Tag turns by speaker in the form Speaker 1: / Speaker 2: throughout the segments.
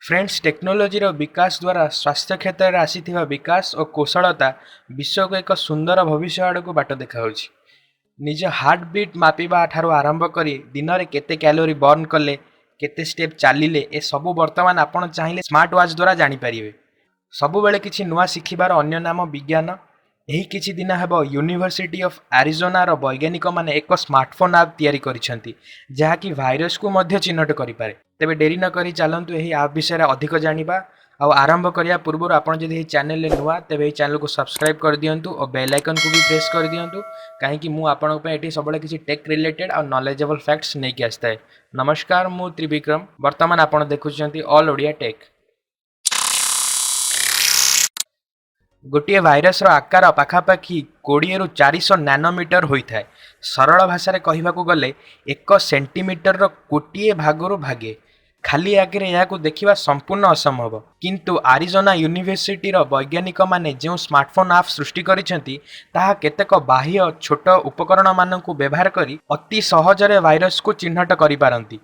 Speaker 1: Friends, ଟେକ୍ନୋଲୋଜିର ବିକାଶ ଦ୍ୱାରା ସ୍ୱାସ୍ଥ୍ୟ କ୍ଷେତ୍ରରେ ଆସିଥିବା ବିକାଶ ଓ କୁଶଳତା ବିଶ୍ୱକୁ ଏକ ସୁନ୍ଦର ଭବିଷ୍ୟ ଆଡ଼କୁ ବାଟ ଦେଖାଉଛି। ନିଜ ହାର୍ଟ ବିଟ୍ ମାପିବା ଠାରୁ ଆରମ୍ଭ କରି ଦିନରେ କେତେ କ୍ୟାଲୋରି ବର୍ନ କଲେ, କେତେ ଷ୍ଟେପ୍ ଚାଲିଲେ, ଏସବୁ ବର୍ତ୍ତମାନ ଆପଣ ଚାହିଁଲେ ସ୍ମାର୍ଟ ୱାଚ୍ ଦ୍ୱାରା ଜାଣିପାରିବେ। ସବୁବେଳେ କିଛି ନୂଆ ଶିଖିବାର ଅନ୍ୟ ନାମ ବିଜ୍ଞାନ। ଏହି କିଛି ଦିନ ହେବ ୟୁନିଭର୍ସିଟି ଅଫ୍ ଆରିଜୋନାର ବୈଜ୍ଞାନିକମାନେ ଏକ ସ୍ମାର୍ଟଫୋନ୍ ଆପ୍ ତିଆରି କରିଛନ୍ତି, ଯାହାକି ଭାଇରସକୁ ମଧ୍ୟ ଚିହ୍ନଟ କରିପାରେ। ତେବେ ଡେରି ନକରି ଚାଲନ୍ତୁ, ଏହି ଆପ୍ ବିଷୟରେ ଅଧିକ ଜାଣିବା। ଆଉ ଆରମ୍ଭ କରିବା ପୂର୍ବରୁ ଆପଣ ଯଦି ଏହି ଚ୍ୟାନେଲରେ ନୂଆ, ତେବେ ଏହି ଚ୍ୟାନେଲକୁ ସବସ୍କ୍ରାଇବ୍ କରିଦିଅନ୍ତୁ ଓ ବେଲ୍ ଆଇକନ୍କୁ ବି ପ୍ରେସ୍ କରିଦିଅନ୍ତୁ, କାହିଁକି ମୁଁ ଆପଣଙ୍କ ପାଇଁ ଏଠି ସବୁବେଳେ କିଛି ଟେକ୍ ରିଲେଟେଡ୍ ଆଉ ନଲେଜେବଲ୍ ଫ୍ୟାକ୍ଟସ୍ ନେଇକି ଆସିଥାଏ। ନମସ୍କାର, ମୁଁ ତ୍ରିବିକ୍ରମ। ବର୍ତ୍ତମାନ ଆପଣ ଦେଖୁଛନ୍ତି ଅଲ୍ ଓଡ଼ିଆ ଟେକ୍। ଗୋଟିଏ ଭାଇରସର ଆକାର ପାଖାପାଖି 20ରୁ 400 ନାନୋମିଟର ହୋଇଥାଏ। ସରଳ ଭାଷାରେ କହିବାକୁ ଗଲେ, 1 ସେଣ୍ଟିମିଟରର ଗୋଟିଏ ଭାଗରୁ ଭାଗେ। ଖାଲି ଆଖିରେ ଏହାକୁ ଦେଖିବା ସମ୍ପୂର୍ଣ୍ଣ ଅସମ୍ଭବ। କିନ୍ତୁ ଆରିଜୋନା ୟୁନିଭର୍ସିଟିର ବୈଜ୍ଞାନିକମାନେ ଯେଉଁ ସ୍ମାର୍ଟଫୋନ୍ ଆପ୍ ସୃଷ୍ଟି କରିଛନ୍ତି, ତାହା କେତେକ ବାହ୍ୟ ଛୋଟ ଉପକରଣମାନଙ୍କୁ ବ୍ୟବହାର କରି ଅତି ସହଜରେ ଭାଇରସକୁ ଚିହ୍ନଟ କରିପାରନ୍ତି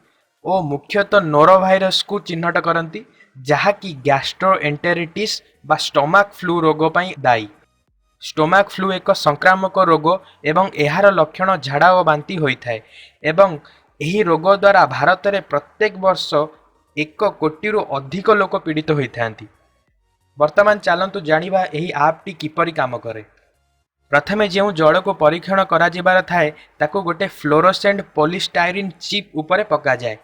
Speaker 1: ଓ ମୁଖ୍ୟତଃ ନୋରୋଭାଇରସକୁ ଚିହ୍ନଟ କରନ୍ତି, ଯାହାକି ଗ୍ୟାଷ୍ଟ୍ରୋଏଣ୍ଟେରିଟିସ୍ ବା ଷ୍ଟମାକ୍ ଫ୍ଲୁ ରୋଗ ପାଇଁ ଦାୟୀ। ଷ୍ଟୋମାକ୍ ଫ୍ଲୁ ଏକ ସଂକ୍ରାମକ ରୋଗ ଏବଂ ଏହାର ଲକ୍ଷଣ ଝାଡ଼ା ଓ ବାନ୍ତି ହୋଇଥାଏ ଏବଂ ଏହି ରୋଗ ଦ୍ୱାରା ଭାରତରେ ପ୍ରତ୍ୟେକ ବର୍ଷ 1 କୋଟିରୁ ଅଧିକ ଲୋକ ପୀଡ଼ିତ ହୋଇଥାନ୍ତି। ବର୍ତ୍ତମାନ ଚାଲନ୍ତୁ ଜାଣିବା ଏହି ଆପ୍ଟି କିପରି କାମ କରେ। ପ୍ରଥମେ ଯେଉଁ ଜଳକୁ ପରୀକ୍ଷଣ କରାଯିବାର ଥାଏ, ତାକୁ ଗୋଟେ ଫ୍ଲୋରୋସେଣ୍ଟ ପଲିଷ୍ଟାଇରିନ୍ ଚିପ୍ ଉପରେ ପକାଯାଏ।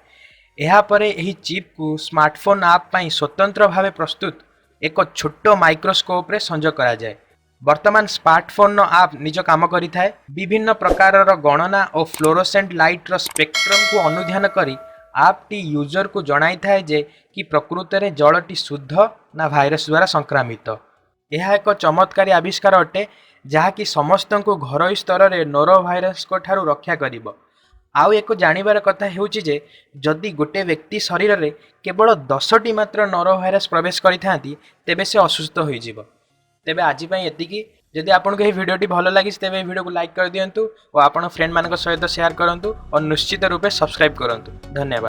Speaker 1: ଏହାପରେ ଏହି ଚିପ୍କୁ ସ୍ମାର୍ଟଫୋନ୍ ଆପ୍ ପାଇଁ ସ୍ୱତନ୍ତ୍ର ଭାବେ ପ୍ରସ୍ତୁତ ଏକ ଛୋଟ ମାଇକ୍ରୋସ୍କୋପରେ ସଂଯୋଗ କରାଯାଏ। ବର୍ତ୍ତମାନ ସ୍ମାର୍ଟଫୋନ୍ର ଆପ୍ ନିଜ କାମ କରିଥାଏ। ବିଭିନ୍ନ ପ୍ରକାରର ଗଣନା ଓ ଫ୍ଲୋରୋସେଣ୍ଟ ଲାଇଟ୍ର ସ୍ପେକ୍ଟ୍ରମକୁ ଅନୁଧ୍ୟାନ କରି ଆପ୍ଟି ୟୁଜରକୁ ଜଣାଇଥାଏ ଯେ କି ପ୍ରକୃତରେ ଜଳଟି ଶୁଦ୍ଧ ନା ଭାଇରସ ଦ୍ୱାରା ସଂକ୍ରାମିତ। ଏହା ଏକ ଚମତ୍କାରୀ ଆବିଷ୍କାର ଅଟେ, ଯାହାକି ସମସ୍ତଙ୍କୁ ଘରୋଇ ସ୍ତରରେ ନୋରୋଭାଇରସଙ୍କ ଠାରୁ ରକ୍ଷା କରିବ। ଆଉ ଏକ ଜାଣିବାର କଥା ହେଉଛି ଯେ ଯଦି ଗୋଟେ ବ୍ୟକ୍ତି ଶରୀରରେ କେବଳ 10ଟି ମାତ୍ର ନୋରୋଭାଇରସ ପ୍ରବେଶ କରିଥାନ୍ତି, ତେବେ ସେ ଅସୁସ୍ଥ ହୋଇଯିବ। ତେବେ ଆଜି ପାଇଁ ଏତିକି। ଯଦି ଆପଣଙ୍କୁ ଏହି ଭିଡ଼ିଓଟି ଭଲ ଲାଗିଛି, ତେବେ ଏହି ଭିଡ଼ିଓକୁ ଲାଇକ୍ କରିଦିଅନ୍ତୁ ଓ ଆପଣ ଫ୍ରେଣ୍ଡମାନଙ୍କ ସହିତ ସେୟାର କରନ୍ତୁ ଓ ନିଶ୍ଚିତ ରୂପେ ସବସ୍କ୍ରାଇବ୍ କରନ୍ତୁ। ଧନ୍ୟବାଦ।